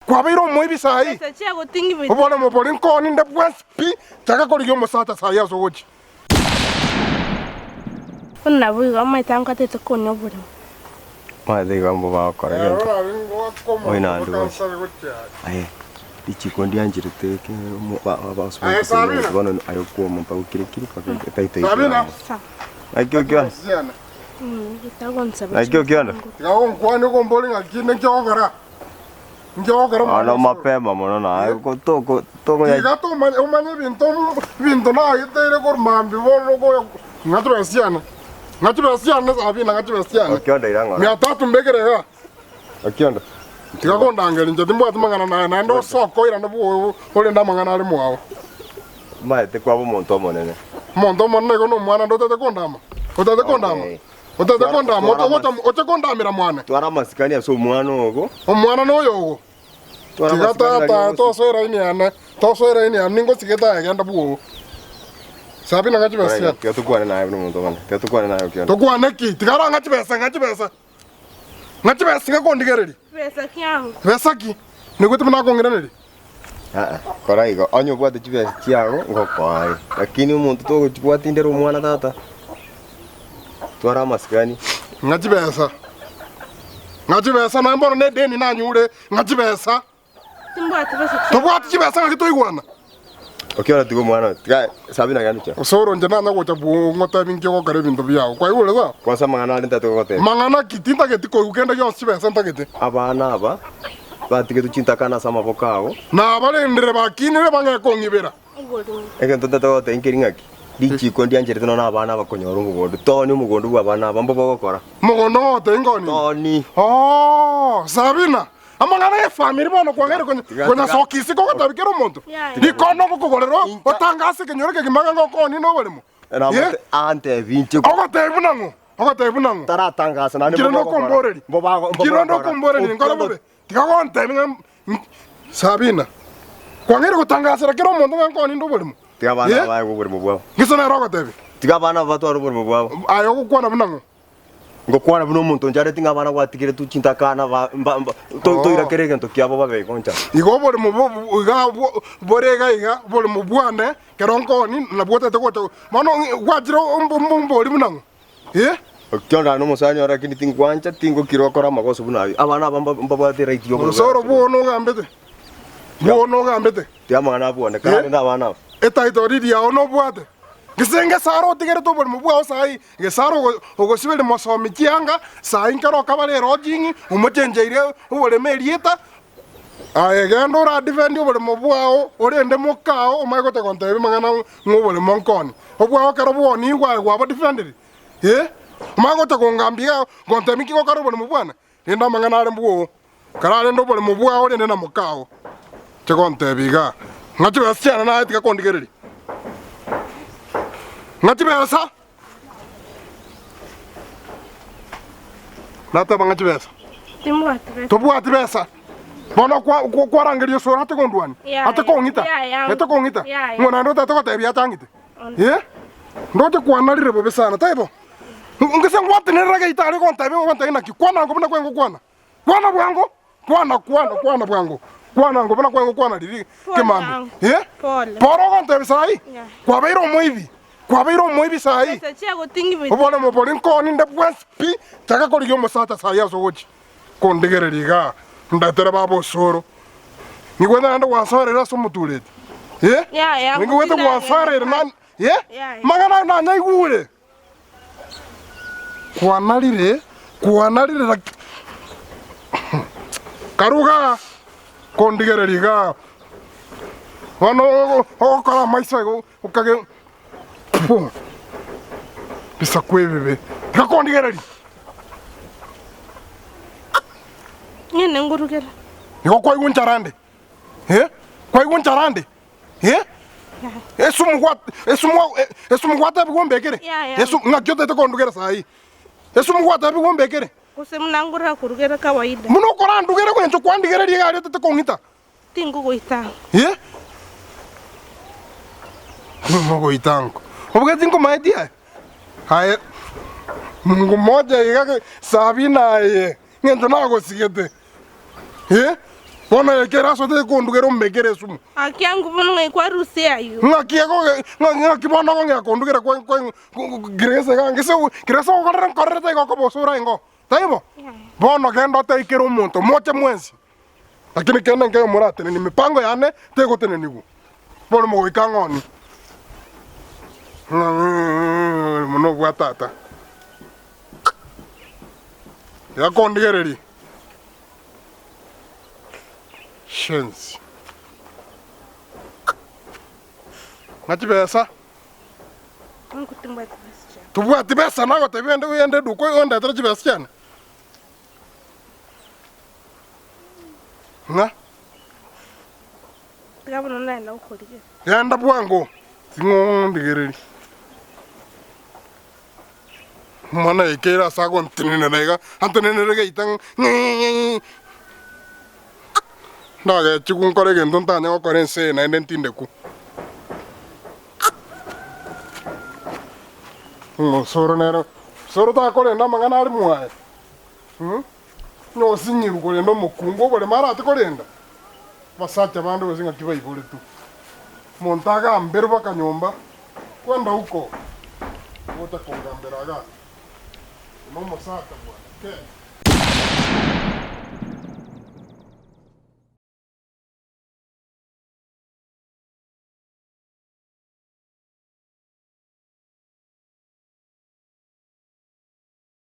Kwabeire omoibi saii. Besa chiagoting'ibete. Oboremo bore nkoni nde bwensi pi, chaka korigia omosacha saii ase ogochia. Bono naboigo amaete ankatete konya oboremo. Omanyete igo mbo bagokora egento oyo naende gocha. Aye richiko ndiancherete eke omo- ba- ba- ba- Aye, Sabina. bono aye okwoma mpaka okire kiri mpaka etaito Sabina. Sawa. Naki okiona? Mm, gotagonsaba Naki okiona? Tiga gonkwania okombori ng'aki ninki ogokora. Ninki ogokora Bono omwana osoro. mapema mono naye ko- toko tokonya Tiga tomanye omanye ebinto ebinto nageteire korwa mambia bono okoya ng'a chibesa chiane. Ng'a chibesa chiane Sabina ng'a chibesa chiane. Okionda ira ng'ora. Mia tatu mbekere igaa. Okionda. Tiga kondangeria inche timbwati mang'ana naye naende osoke oirane bwoye orende amang'ana are mwao. Omanyete kwaba omonto omonene. Omonto omonene igo nomwana nde otete kondama? Otete kondama? Okay. Otete Twara- kondama? twara Ogocha amasi- oche kondamera mwane? Twara amasikani ase omwana ogo. Omwana noyo ogo. Twara Tiga amasikani tata nari ogosi- tosoe eraini yane, tosoe eraini yane ningosigete aye genda bwogo. Sabina ng'a chibesa chiane. Tiga tokwane naye buna omonto omonene. Tiga tokwane naye okionda. Tokwane ki? Tiga aro ng'a chibesa ng'a chibesa. Ng'a chibesa iga kondigereria. Besa kiango. Besa ki? Naigwete buna akong'iraneria. Aa, kora igo, onye obwate chibesa chiago, ngokoa are. Lakini omonto togochi gwatindera omwana tata, twara amasikani. Ng'a chibesa. Ng'a chibesa naye bono nedeni nanyure, ng'a chibesa. Timbwati besa chiago. Tobwati chibesa ng'aki toigwana? Okiona tiga omwana oyo, tiga Sabina genda gochia. Osoro inche nanya gocha bwoo ngotebi nki ogokora ebinto biago. Kwaigure sawa? Kwansa amang'ana aria ntagete gogotebia. Mang'ana ki? Tintageti koigwa kende gionsi chibesa ntagete. Abana aba batigetwe chintakana ase amaboko ao. Na abarendire bakinire bang'e kong'ibera. Egento ntagete gogotebia nkeri ng'aki, richiko ndiancherete nonya abana aba konyora omogondo. Toni omogondo bw'abana aba mbobe ogokora. Mogondo ng'ogotebia nkoni? Toni. Oo, Sabina, Amang'ana y'efamiri bono kwang'eire konya Tiga- konyasokia isiko ogotebi kera omonto. Yaya. Rikondo ogokogorera Inka- otanga ase ekenyoro ekegima ng'a ngokoonie noboremo. Namote- Eh? antebi inche Ogotebi buna ng'o? Ogotebi buna ng'o? taratangasa naende Nkire mbobe ogokora. nokomboreria. Mbobe ago- mbobe Nkire ogokora. nokomboreria nkore Okiondo- bobe. Tiga gontebi ng'a mm, Sabina. Kwang'eire gotangasera kera omonto ng'a nkoonie nde oboremo. Tiga abana Eh? baegwe oboremo bwabo. Gese nere ogotebi. Tiga abana aba batware oboremo bwabo. Aye ogokwana buna ng'o? Ngokwana buna omonto onchareti ng'a abana gwatigeretwe chintakana ba- mba- mba- to- Oh. toira kera egento kiabo babe igo nchara. Igo oboremo bo- iga bo- bore iga iga, oboremo bwane, kero nkoni, nabwo otete gocha bono ng'i- gwachire ombo- ombo- ombori buna ng'o? Eh? Ekero nare nomosani ore lakini tingwancha, tingokira gokora amagoso buna ayio. Abana aba mba- mbabwate right yokorwa Osoro bwono ogambete, bwono ogambete. Tiga amang'ana abwane, kare nabana aba. Etaito riria yao nobwate. Gese ngesare otigerete oborimo bwao saii, gesare ogosiberia mosomi chianga, saii nkere okabare elodging, omochencheire oboremo erieta, aye genda ora defend oboremo bwao, orende mokao omanye gocha gontebia amang'ana ng'a oboremo nkoni. Obwao ekero bwonigwe aye gwabo defended? Eh? Omanye gocha kongambia igaa gontebia nki gokora oboremo bwane? Rende amang'ana are mbwoo, kararende oboremo bwao rende na mokao. Inche gontebia igaa, ng'a chibesa chiane naye tiga kondigereria. Ng'a chibesa! Nateba ng'a chibesa. Timbwati besa. Tobwati besa. Bono kwa- kwa- kwarangeria osoro ate kondwania, Yaya, ate kong'ita, yaya. ate kong'ita. Yaya. Ng'o naende otagete gotebia ache ang'ite. Onde. Eh? Ndoche kwanarire bobe sana, taibo? Ngese ngwatenerera geita aria gontebia ogontebia naki, kwana ango buna kwengokwana. Kwana bwango, kwana kwana kwana bwango, kwana ango buna kwengokwana riria Pole kemambia. ango. Eh? Pole. Pore ogontebia saii, Yeah. kwabeire omoibi, kwabeire omoibi saii. Besa chiagoting'ibete. Oboremo bore nkoni nde bwensi pi, chaka korigia omosacha saii ase ogochia kondigereria igaa, ndetere baba osoro. Nigwete naende gwansoereire ase omotureti. Eh? Yaya, Nigwete gwansoereire na eh? Yaya. Amang'ana ayo nanyaigure. Kwanarire, kwanarire laki Karuga kondigereria igaa. Bono ogokora amaiso igo okage puu bisaku ebibe. Tiga kondigereria. Ng'ende ngorugere. Igo kwaigwa nchara nde? Eh? Kwaigwa nchara nde? Eh? Esumu gwa esumu esumu gwatebigwa ombekere? Yaya. Esumu ng'aki otagete kondugera saii? Esumu gwatebigwa ombekere? Gose buna ngorora korugera kawaida. Buna okorandugere gwencho kwandigereria iga aria otagete kong'ita? Tinkogoita ango. Eh? Tinkogoita ango. Oboke tinkomaeti aye? Aye Mungu moja iga Sabina aye ng'encho nagosigete. Eh? Bono eke ere ase otagete kondugera ombekere esumu. Ng'aki ango bono ng'ai kwarusia ayio? Ng'aki ego ng'aki bono okong'ea kondugera kwa kwa Grace iga ngese Grace ogokorera nkorere taigo okoba osore ingo. Taibo? Bono genda otebi kera omonto moche mwensi. Lakini kende nkeiyo moratenenie mipango yane tegotenenigwa. Bono mogoika ng'oni. Ng'a mono obwa tata. Iga kondigereria. Shenzi. Ng'a chibesa. Tobwati besa nagotebia ende ogende eduka ondetere chibesa chiane. Ng'a. Genda bwango, ting'o ndigererie. Omwana yaikeire ase agontenenera iga, antenenere geita ng'ing'ing'ing'i. Ndagechigwe nkore egento ntanye gokora ense eye naende ntindekwe. Osoro nere, osoro takorenda amang'ana are mwaye, onye osinyirwe korenda omokungu oboremo arate korenda, abasacha bande gose ng'aki baiboretwe. Omonto agamberwe mpaka nyomba, kwenda huko, ogocha kongambera igaa, buna omosacha bwana, kei.